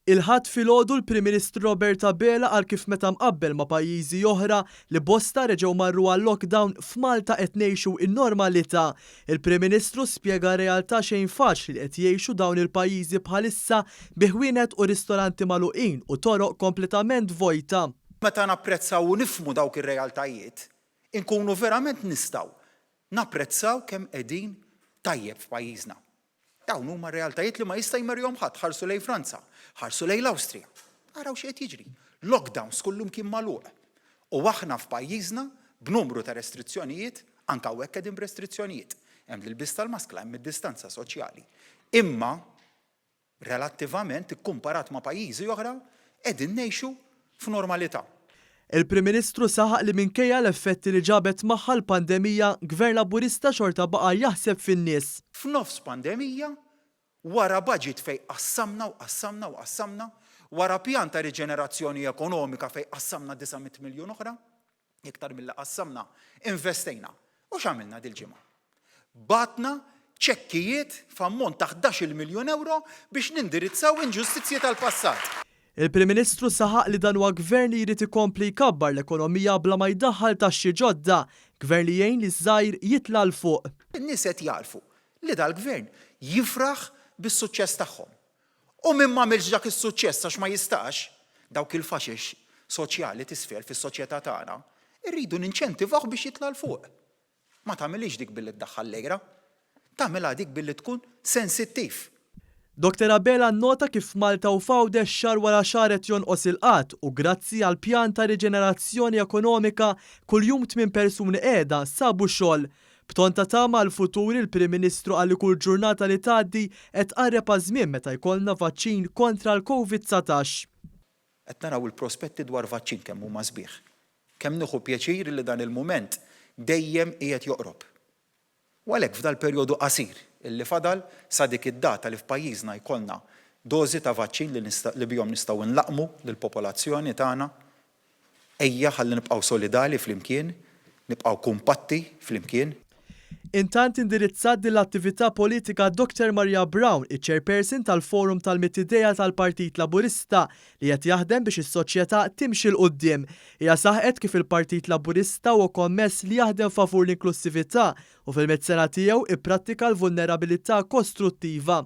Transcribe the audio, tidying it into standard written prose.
Il-Ħadd filgħodu l-Prim Ministru Robert Abela qal kif meta mqabbel ma' pajjiżi oħra li bosta reġgħu marru għal-lockdown, f'Malta qed ngħixu n-normalità. Il-Prim Ministru spjega r-realtà xejn faċli li qed jgħixu dawn il-pajjiżi bħalissa bi ħwienet u ristoranti magħluqin u toroq kompletament vojta. Meta napprezzaw u nifhmu dawk ir-realtajiet, inkunu verament nistgħu napprezzaw kemm qegħdin tajjeb f'pajjiżna. Dawn huma realtajiet li ma jista' jmerihom ħadd. Ħarsu lejn Franza, ħarsu lejn l-Awstrija. Araw x'qed jiġri. Lockdowns kullumkien magħluq. U aħna f'pajjiżna b'numru ta' restrizzjonijiet, anke hawnhekk qegħdin b'restrizzjonijiet. Hemm l-ilbies tal-maskla, hemm id-distanza soċjali. Imma relattivament ikkumparat ma' pajjiżi oħra, qegħdin ngħixu f'normalità. Il-Prim Ministru saħaq li minkejja l-effetti li ġabet magħha l-pandemija, Gvern Laburista xorta baqa' jaħseb fin-nies. F'nofs pandemija, wara budget fejn qassamna u qassamna u qassamna, wara pjan ta' riġenerazzjoni ekonomika fejn qassamna 900 miljun oħra, Iktar milli qassamna, investejna. U x'għamilna dil-ġimgħa? Bgħatna ċekkijiet f'ammont ta' 11-il miljun ewro biex nindirizzaw inġustizzji tal-passat. Il-Prim Ministru saħaq li dan huwa Gvern li jrid ikompli jkabbar l-ekonomija bla ma jdaħħal taxxi ġodda, Gvern li jgħin liż-żgħir jitla' 'l fuq. In-nies qed jagħrfu li dal-Gvern jifraħ bis-suċċess tagħhom. U min m'għamilx dak is-suċċess għax ma jistax, dawk il-faxex soċjali t'isfel fis-soċjetà tagħna, irridu ninċentivawh biex jitla' 'l fuq. Ma tagħmilhiex dik billi ddaħħal l-għira. Tagħmilha dik billi tkun sensittiv. Doctor Abela nnota kif f'Malta u f'Għawdex xahar wara xahar qed jonqos il-qgħad u grazzi għall-pjan ta' riġenerazzjoni ekonomika kuljum tminn persuni qiegħda sabu xogħol. B'ton ta' tama għall-futur, il-Prim Ministru qal li kull ġurnata li tgħaddi qed tqarreb għaż-żmien meta jkollna vaċċin kontra l-Covid 19. Qed naraw il-prospetti dwar vaċċin kemm huma sbieħ. Kemm nieħu pjaċir li dan il-mument dejjem qiegħed joqrob. U għalhekk f'dal-perjodu qasir illi fadal sa dik id-data li f'pajjiżna jkollna dożi ta' vaċċin li li bihom nistgħu nlaqqmu lill-popolazzjoni tagħna, Ejja ħalli nibqgħu solidali flimkien, nibqgħu kumpatti flimkien. Intant indirizzat din l-attività politika Doctor Maria Brown, iċ-Chairperson tal-Forum tal-Mitt Idea tal-Partit Laburista li qed jaħdem biex is-soċjetà timxi 'l quddiem. Hija saħqet kif il-Partit Laburista huwa kommess li jaħdem favur l-inklussività u fil-mitt sena tiegħu ipprattika l-vulnerabilità kostruttiva.